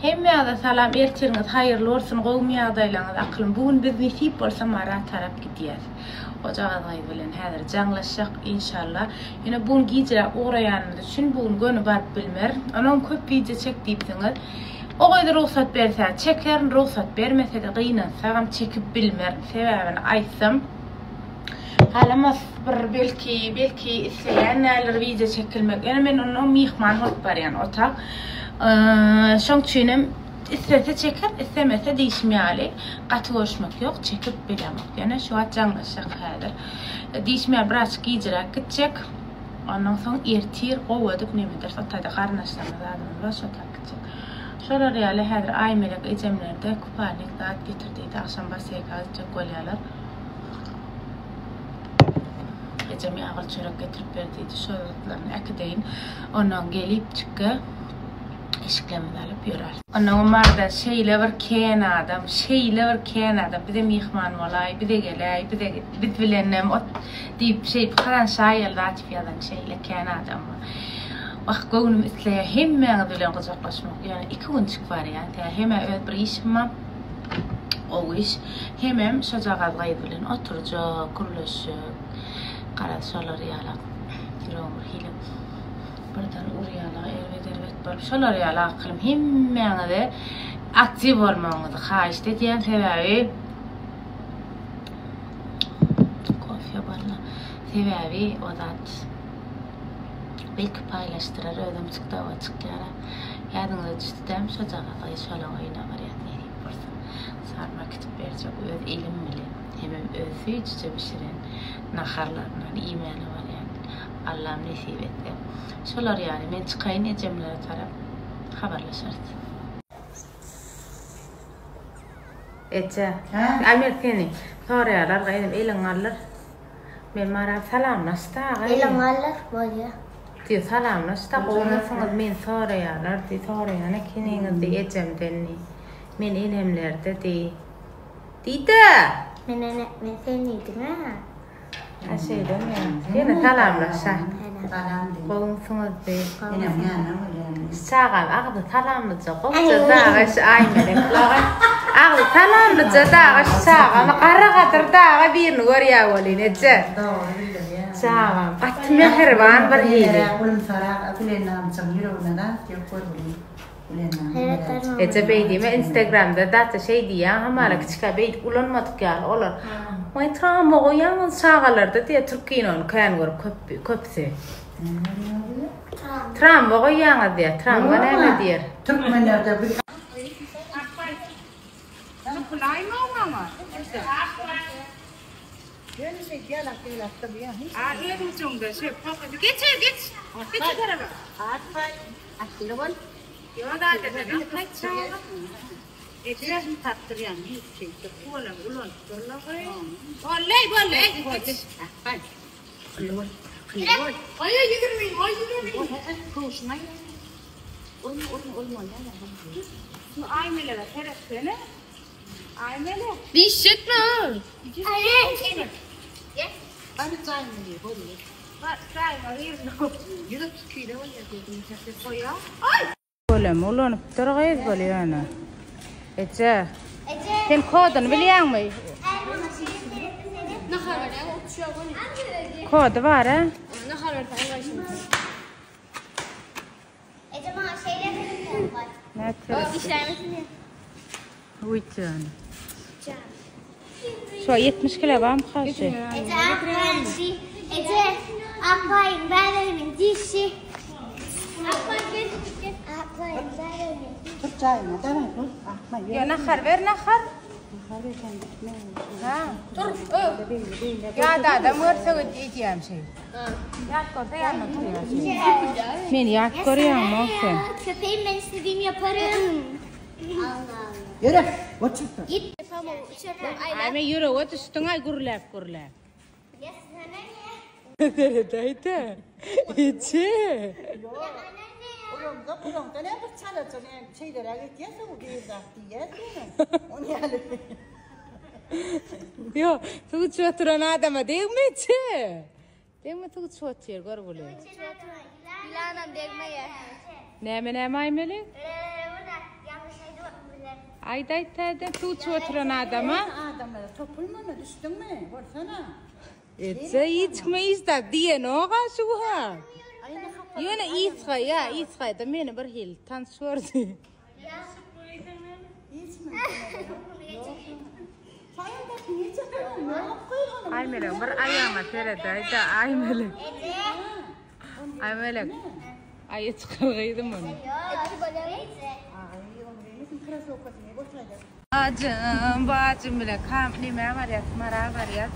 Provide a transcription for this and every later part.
Hemmäňize salam ertiriňiz haýyrly bolsun gowumy ýagdaýlaňyz akylym bu gün biz nesip bolsa Mara tarap gidýäs ojagaz gyz bilen häzir jaňlaşjak inşallah ýöne bu gün gijiräk ugraýanymyz üçin bu gün göni baryp bilmerin onam köp wideo çek diýipsiňiz o gyz rugsat bersä çekerin rugsat bermesede gynansagam çekip bilmerin sebäbini aýtsam Halamaz bir belki belki isleýän däldir wideo çekilmek. Ýöne men onda myhman bolup barýan otag. Şoň üçinem islese çeker, islemese diýşim ýaly gaty görüşmek ýok, çekip bilemok. Ýöne şu wagt jaňlaşjak häzir. Diýşim ýaly birazjyk gijiräk gitjek. Ondan soň ertir gowy edip neme ederis. O taýda garyndaşlarymyz zadymyz bar, şo taýda gitjek. Şolar ýaly häzir Aýmelek ejemlerde kupalnik zat getir diýdi. Agşam basseýka gitjek bolýarlar. Ejem ýagly çörek getirip ber diýdi. Şol zatlaryny äkideýin. Ondan gelipjikge eşiklerimizi alyp ýöräris. Ondan Maryda şeýle bir kän adam, şeýle bir kän adam bize myhman bolaý, bize geläý, bize biz bilenem ot diýip şeýdip haranşaý ýaly zat diýip ýazan şeýle kän adam bar. Wah göwnüm isleýär hemmäňiz bilen gujaklaşmak. Ýöne iki günjük barýan. Hemä öz bir işim bar. Gowy iş. Hemem şojagaz gyz bilen oturjak, gürleşjek. Garaz şolar ýalak. Ýüregim bir hili birden urýala erbet erbet bolup şolar ýaly akylym hemmäňize aktiw bolmagyňyzy haýyşt edýän sebäbi kofe barla sebäbi o zat Belki paýlaşdyrar özem tiktoga çykýara. Ýadyňyza düşdi dämi şojagaz gyz şolaň öýüne barýas nesip bolsa. Sarma kitip berjek öz elim bilen hemem öz süýjüje bişiren naharlaryndan iýmäne barýan. Allam nesip etse. Şolar ýaly men çykaýyn ejemlere tarap habarlaşarys. Eje. Aý men seni soraýarlar gyzym eliňi galdyr. Men Maral salamlaş dagy. Eliň galdyr bolýa. Diý salamlaş da gowmysyňyz meni soraýarlar diý soraýan ekeniňiz diý ejemden diý. Men enemlerde diý. Diýdä. Men ene men sen diýdiň a. Ha şeýdemi. Ýene salamlaş a. Salam diý. Gowmysyňyz diý. Enem ýanyna bolýan. Şu çagam agzy salamlyja gowja dagy şu Aýmelek laga. Agzy salamlyja dagy şu çagamy Gara Gadyr dagy birini görýä welin eje. Dogry bildirýär. Çagam gaty mähriban bir hili. Gülümsarak Gülennamjyň ýüregine zat ýok görgüli. Gülennam. Eje beý diýme instagramda daça şeý diýýän hamala kiçikä beýdip ulanmadyk ýaly olar. Waý trawma goýýaňyz çagalarda diýýär türk kinony kän görüp köpüsi. Tramwa goýýaňyz diýýär. Tramwa näme diýer? Türkmenlerde bu. Golem ulanypdyr gyz bul ýöne. Eje. Sen kodyny bilýäňmi? Kody bar a? Eje maňa şeýle bir Nätse? Wideony. Şu 70 kilo barmy haşy? Eje akpaýyň şi. Eje akpaýyň bäbeginiň dişi. Akpaý gel. Akpaýyň bäbeginiň dişi. Tut çaýyňa daway bol. Akma ýör. Ýa nahar ber nahar. Nahar berseň gitme. Ha. Dur. Ýa adam görse edýän şey. Ýat görse ýanyna turýar. Men ýat görýäňmi sen? Köpeğim ben istediğimi yaparım. Allah Allah. Ýöre. Otur. Git. Aý men ýürege düşdüň aý gürläp gürläp. Ya sana ne? Seredäýdä. Eje. Ulamda bulaňda ne bir çalaja ne şeýleräk etýärsiň bir zat diýýärsiň. Ony ýaly. Ýok, suw içip oturan adama degme eje. Degme suw içip otyr görgüli. Ýylanam degmeýär. Näme näme Aýmeli? Yanlış. Aýt aýt täzeden suw içip oturan adama. Adamlara topulmana düşdüňmi? Bolsana. Etse hiç kime hiç zat diýenok-a şu ha. Ýöne ysgaýa, ysgaýda meni bir hili tanyş gördi. Aýmelek bir aýagyňa seredäý-dä, Aýmelek. Aýmelek. Aýa çykar gyzym ony. Bajym, bajym bilen kam nämä barýas, Mara barýas.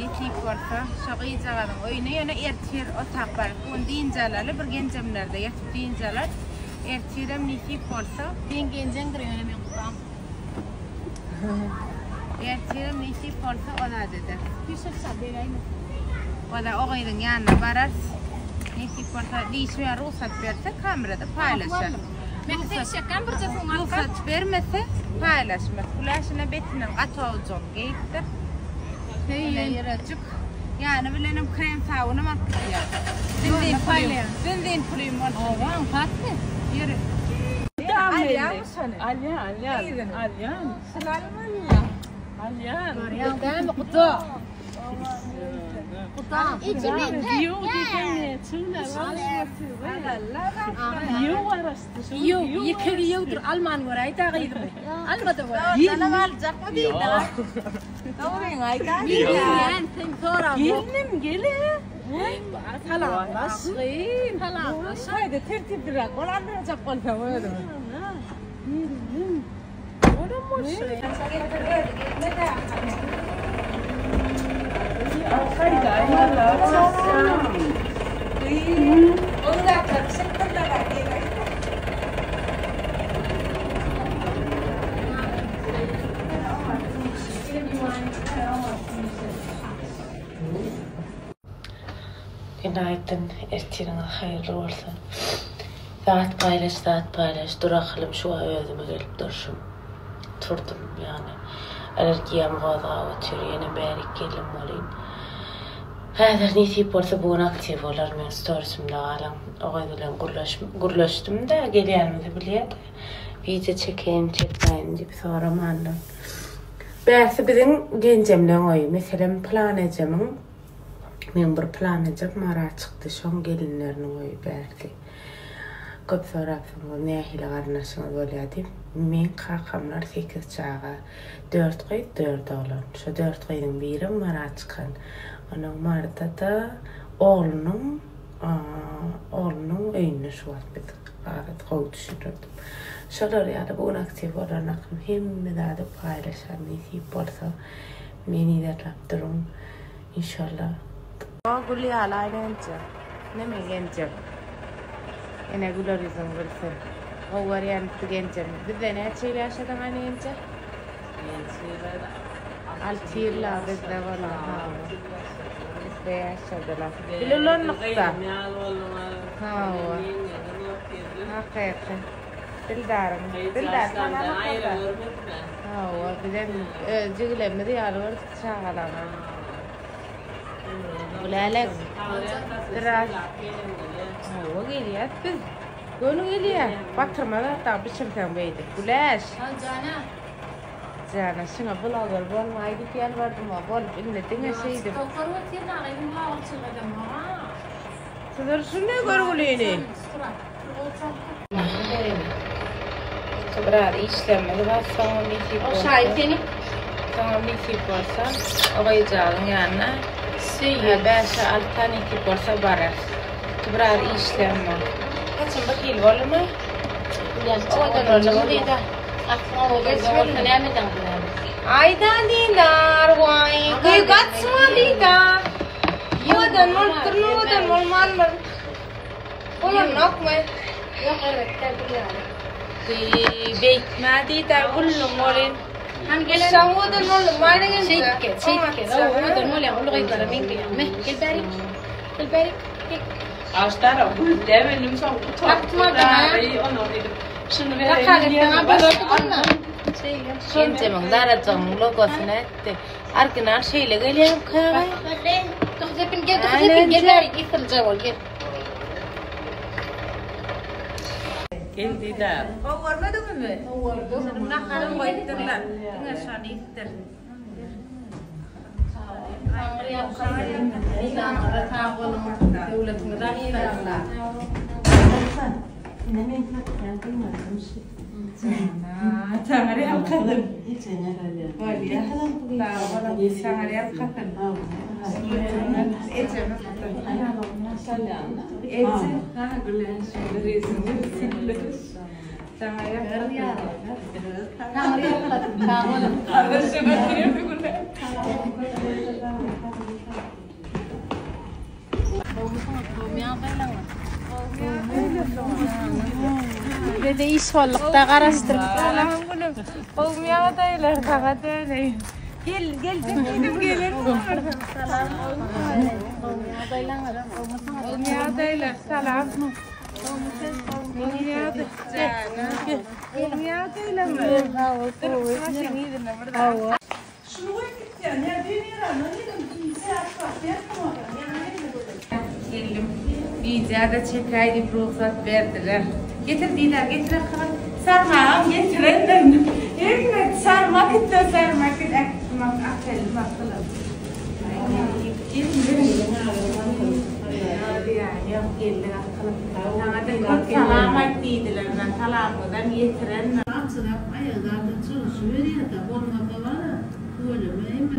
Nesip bolsa, şo gyzjagazyň öýüne ýöne ertir otap baryp, bu gün dynç alaly, bir genjemlerde ýatyp dynç alarys. Ertirem nesip bolsa. Seň genjeňdir ýöne meň gudam. Ertirem nesip bolsa o zat ederis. O-da o gyzyň ýanyna bararys. Nesip bolsa, diýşime rugsat berse, kamerada paýlaşarys. Rugsat bermese, paýlaşmarys. Güläşine betinden gaty owjak geýipdir. Ine ýürejik. Ýany bilenem krem sabunam alyp gidýär. Benzin pulym, benzin pulym bolsun. Oba, aňsatmy? Ýeri. Alýarmy şony? Alýan, alýan. Alýan. Şuny almalymy? Alýan. Görýäň dämi, guda? Giýew, ýeke giýewdir, alman göräý-dä gyzymy. Alma-da göräý. Ýylan aljakmy diýdi. Dogryňy aýt-a. Bilýän, sen soramok. Gelnim, gel-e. Salamlaş. Salamlaş. Haýda tertipliräk bol, aldyrajak bolsaň özüňi. Gelnim. Olam bolşy. Günaýdyn, ertiriňiz haýyrly bolsun. Zat paýlaş, zat paýlaş, dur ahylym şu wagt özüme gelip durşum. Turdum, ýagny allergiýam gozgap otyr, ýene bärik geldim welin. Häzir nesip bolsa bu gün aktiw bolar men storisimde galyň. O gyz bilen gürleşdim-de, gelýänimizi bilýär-de. Wideo çekeýin, çekmäýin diýip soramandyr. Bärsi biziň genjemleň oýy. Meselem, pylan ejemiň, meň bir pylan ejem Mara çykdy, şoň gelinleriniň oýy bärsi. Köp sorapsyňyz, nähili garyndaşyňyz bolýar diýip. Meň kakamlar sekiz çaga. Dört gyz, dört oglan. Şo dört gyzyň birem Mara çykan. Onuň Maryda-da oglunyň oglunyň öýünde şu wagt biz garaz gowy düşündirdim. Şolar ýaly bu gün aktiw bolan akym hemme zady paýlaşar nesip bolsa meni yzarlap duruň inşallah. O gül ýaly aýlança. Neme genjem. Ene güler ýüzüň gülsün. Gowy görýän bizi genjem. Bizde näçe ýyl ýaşadyň aýna genje? Alty ýyl-a bizde boldy. Bizde ýaşadylar. Bil ulanlykda. Hawa. Hakyky. Dildaryň. Dildar tanamasa-da. Hawa, bizem öz jigilerimiz ýaly gördük çagalaryny. Gülälek. Biraz. Hawa gelýäs biz. Göni gelýär. Batyrma zat dagy bişirseň beýdip. Güläş. Jana. Jana şuňa bloger bolmaý diýip ýalbardym-a. Bolup indi diňe şeýdip. Tokar otyryn aga indi bloggerçilik edemok-a. Syzyr şuny görgülini. Biraz işlerimiz bar, soňam nesip bolsa. Ogşaýyn seni. Soňam nesip bolsa, o gyzjagazyň ýanyna bäşe alta nesip bolsa bararys. Biraz işlerim bar. Saçym bir hili boldumy? Owadan boldumy Dida? Aslyň owadan bolsa näme edeň bilen? Aýda Didar, waý, gyz gaçma Didar. Owadan bolupdyr, owadan bolmandyr. Bolanokmy? Ýok, erbet däl, gül ýaly. Gyý, beýtmä Didar, güllüň bolyn. Hany gel. Şaň owadan bolduň, maýna gelse. Şeýdip gel, şeýdip gel. Owadan bolýaň, uly gyzlara meňzeýäň. Meh, gel bärik. Gel bärik. Gel. Aşdara gül demedim soň utandy. Onu diýdim. Şuny bereýin. Diýip bundan. Genjemiň darajygyň logosyny etdi. Original şeýle gelýärmikä? Dokuz gel, dokuz gel bärik, ýykylja bol, gel. Gel Didar. Gowy görmediňizmi? Şunuň naharyny goýupdyrlar. Diňe şony iýipdir. Janyňyza sag boluň. Döwletiňiz artsyn. Ine men satýan gynandym şu. Taňry ýalkasyn. Bolýar. Sag boluň. Taňry ýalkasyn. Ejem. Eje. Ha gülen Taňry ýalkasyn. Taňry ýalkasyn. Sag boluň. Bize iş bollukda garaşdyryp. Salam gülüm. Gowmy ýagdaýlar saňa döneýin. Gel geljek diýdim geler. Salam. Gowmy ýagdaýlar salam. Gowmy ýagdaýlar. Gowmy ýagdaýlar. Geldim. Wideo-da çekäý diýip rugsat berdiler. Getir Didar, getir akyl. Sarmagam getirendirin. Hemme sarma kitde sarma kit äkitdim akeldim akylym. Saňa-da köp salam aýt diýdiler. Men salamyňyzam ýetirendim. Açyrak aýagy zaten çygyşyberýär-de, bolmasa bar-a, tüweleme hemme.